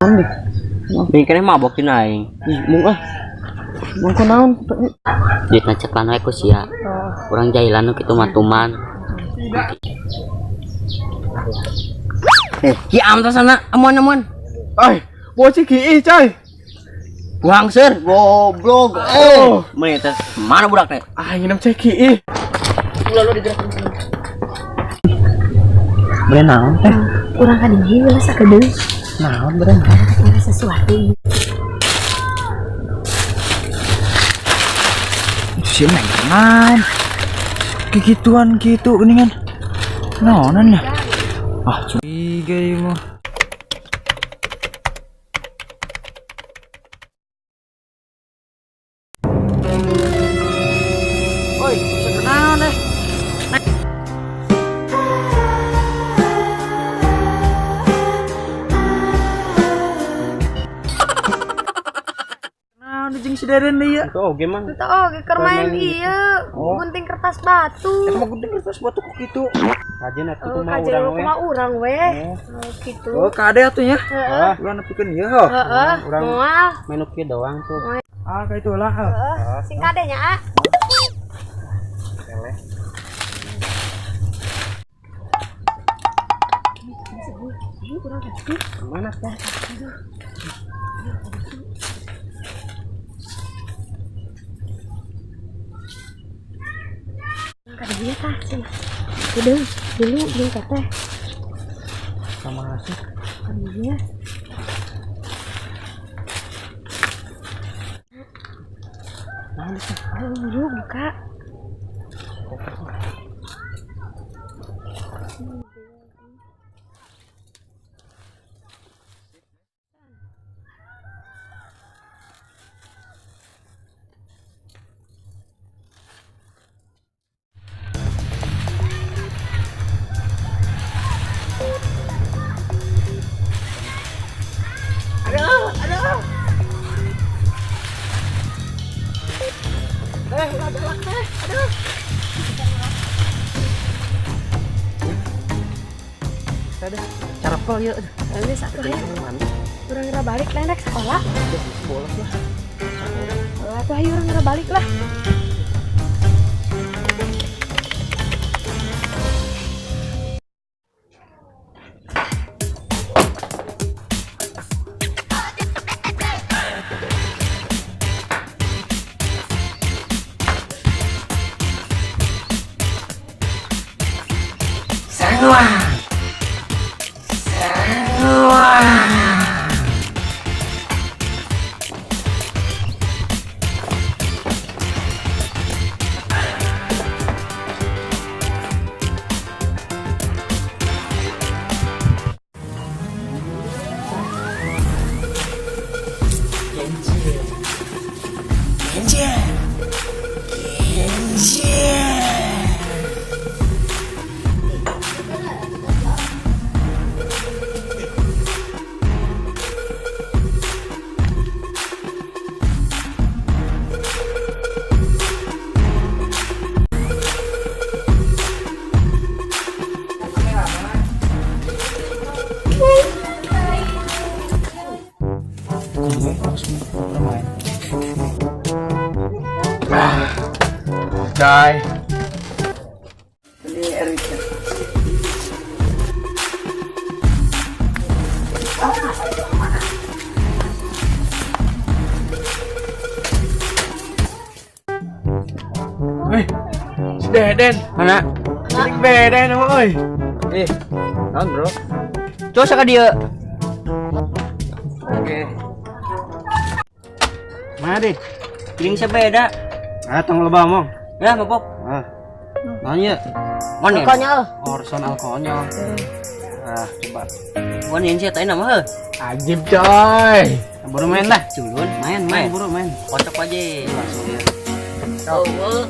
Andi. Ini kene mabok dina aing. Ih, mung ah. Mung kunaon? Duit ngeceklan we ku sia. Urang jailan nu kitu mah tuman. Ki am sana amuan-amuan. Ay, bocah ki coy. Buang seur, goblok. Oh. Meni teh mana budak teh? Ah, nginep cek ki. Ulah lu digerak. Bere naon teh? Urang ka dieu lah sakedeung. Naon bere naon? Ada sesuatu. Si neng naon? Kikituan gitu geuningan. Naonan ya? Ah, curiga ieu mah. Oi, sekenaon eh? Naon jeung si Deden deui ya? Tuh, oge mah. Tuh oge keur main ieu, gunting kertas batu. Eta mah gunting kertas batu kok kitu. Kajeun atuh kumaha urang we. Kumaha urang we. Oh kitu. Oh, kade atuh nya. Heeh. Urang nepikeun ieu heuh. Heeh. Urang moal main kieu doang tuh. Ah, ka itu lah. Heeh. Sing kade nya, ah. Eleh. Urang ka ditu. Mana teh? Ka dieu tah cenah. Udah, dulu jeung teteh. Sama sih. Ka dieu. Naon teh? Ayo buru buka. Carapel ya. Geus atuh ya. Urang geura balik lah rek sekolah. Bolos lah. Atuh ayo urang geura balik lah. Sangwa. Coy. Ini Erik. Weh, si Deden. Mana? Sing beda nama euy. Eh, naon bro? Coba saka dieu. Oke. Mana deh? Piring sepeda. Ah, tong loba omong. Ya, mabok. Ah. Naon ieu? Mana? Konyol. Orson alkonyol. Ah, coba. Wan yang sih tadi nama heuh. Ajib coy. Buru main lah. Culun, Main, main, buru main. Kocok aja. Langsung ya. Oh.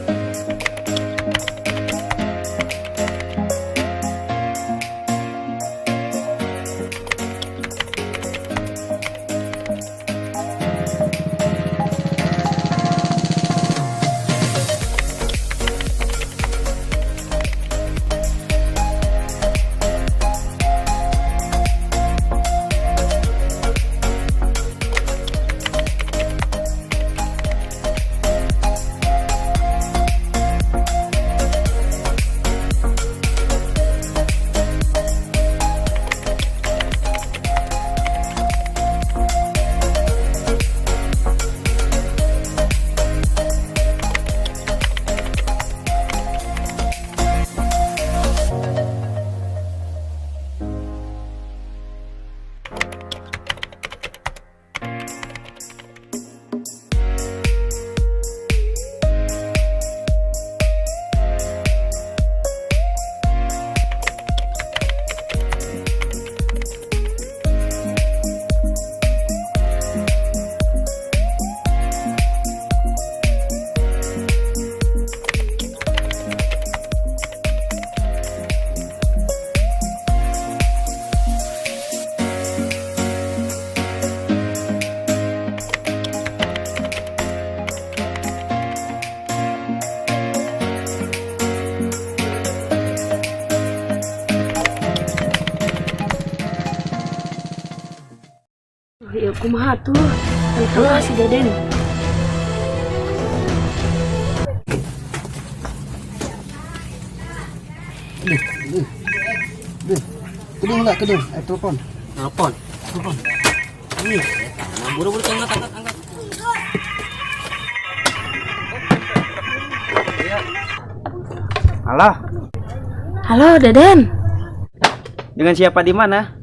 Ya kumaha tuh? Kan si Deden. Kedung enggak kedung? Telepon. Telepon. Telepon. Ih, nah, buru-buru angkat angkat angkat. Halo, Halo Deden. dengan siapa di mana?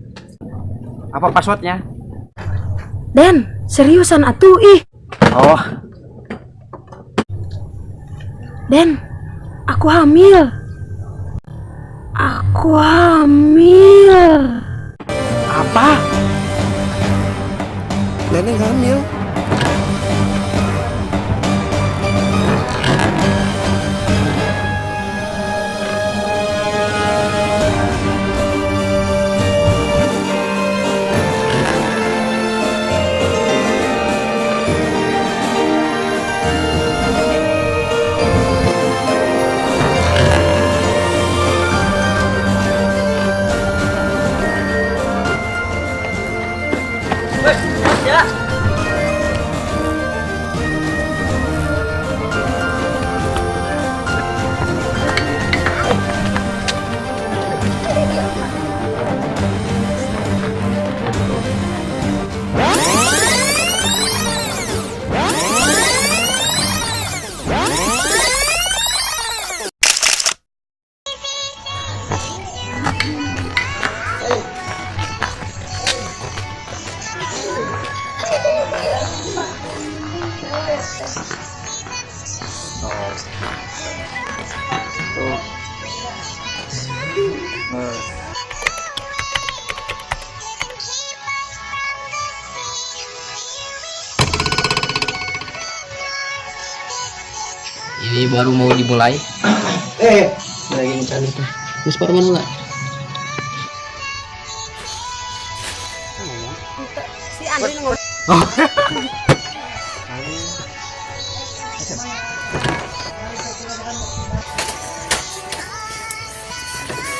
Apa passwordnya? Den, seriusan atuh ih. Oh, Den, aku hamil. Aku hamil. apa? Neneng hamil. Ini baru mau dimulai. Lagi mencari tuh. Terus baru mulai. Si Andri ngomong.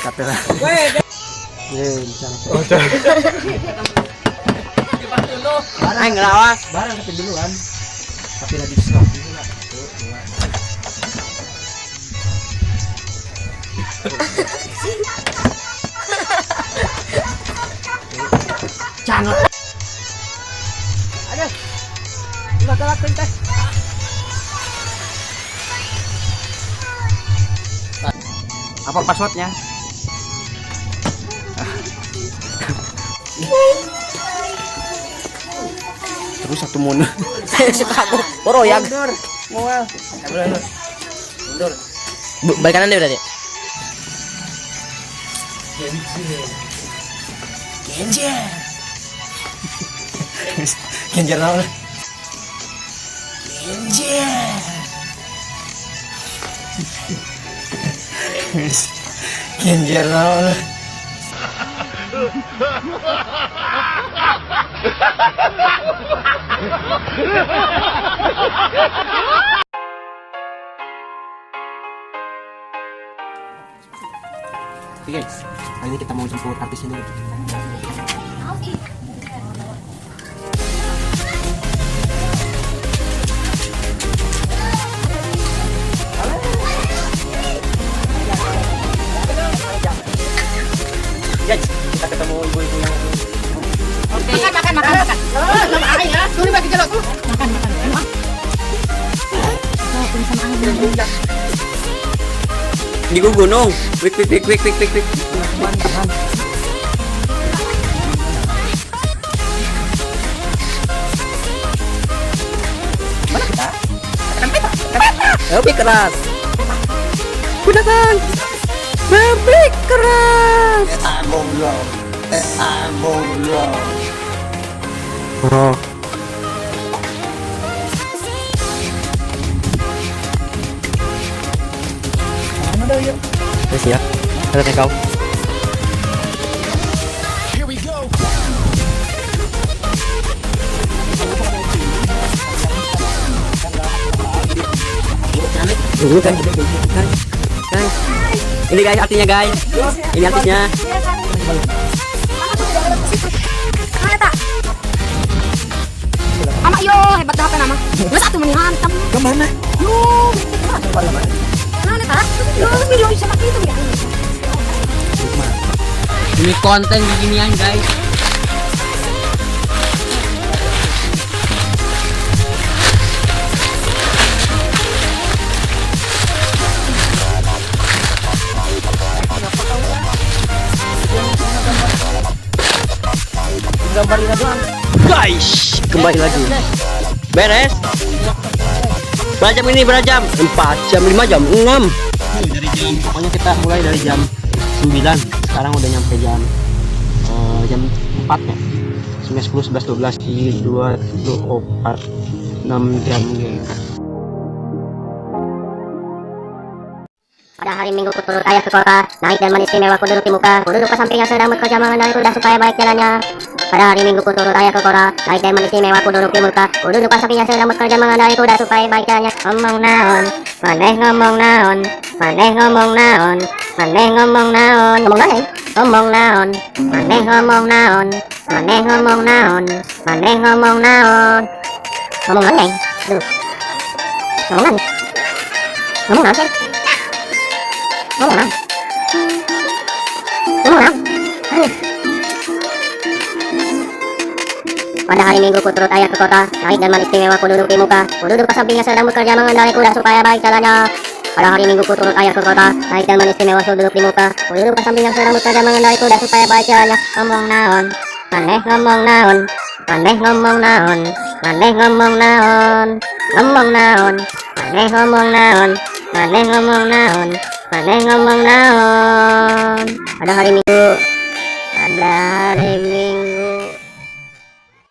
Kapela. Aing ngelawas. Barang tapi duluan. Tapi lagi stop. Apa passwordnya? Terus satu mono. Boro ya. Mundur. Balik kanan deh berarti. Genjer naon? Genjer. Genjer naon? Oke guys, hari ini kita mau jemput artisnya dulu. Guys, kita ketemu ibu-ibu yang Makan makan makan makan. Makan makan. Di gunung. Wik wik wik wik wik wik wik. Lebih keras. Gunakan. Lebih keras. Oh. Terus ya, ada kau. Guys, ini guys artinya guys, ini artinya. Ama yo hebat dah apa nama? Geus atuh meni hantam. Kemana? Yo, mana eta? Yo, video sama kitu ya. Ini konten beginian guys. Guys, kembali lagi. Beres. Berapa jam ini? Berapa jam? 4 jam, 5 jam, 6. Dari jam, pokoknya kita mulai dari jam 9. Sekarang udah nyampe jam jam 4 ya. 9, 10, 11, 12, 2, 3, 4, 6 jam guys. Pada hari Minggu ku turut ayah ke kota, naik delman istimewa ku duduk di muka, ku duduk ke samping yang sedang bekerja mengendarai kuda supaya baik jalannya. Pada hari Minggu ku turut ayah ke kota, naik delman istimewa ku duduk di muka, ku duduk ke samping yang sedang bekerja mengendarai kuda supaya baik jalannya. Ngomong naon, maneh ngomong naon, maneh ngomong naon, maneh ngomong naon, ngomong naon, ngomong naon, maneh ngomong naon, maneh ngomong naon, maneh ngomong naon, ngomong naon, duh, ngomong naon, ngomong naon sih. Ngomong naon? Ngomong naon? Pada hari Minggu ku turut ayah ke kota, naik delman istimewa ku duduk di muka, ku duduk ke samping yang sedang bekerja mengendarai kuda supaya baik jalannya. Pada hari Minggu ku turut ayah ke kota, naik delman istimewa ku duduk di muka, ku duduk ke samping yang sedang bekerja mengendarai kuda supaya baik jalannya. Ngomong naon? Maneh ngomong naon? Maneh ngomong naon? Maneh ngomong naon? Ngomong naon? Maneh ngomong naon? Maneh ngomong naon? Maneh ngomong naon? Pada hari Minggu, pada hari Minggu.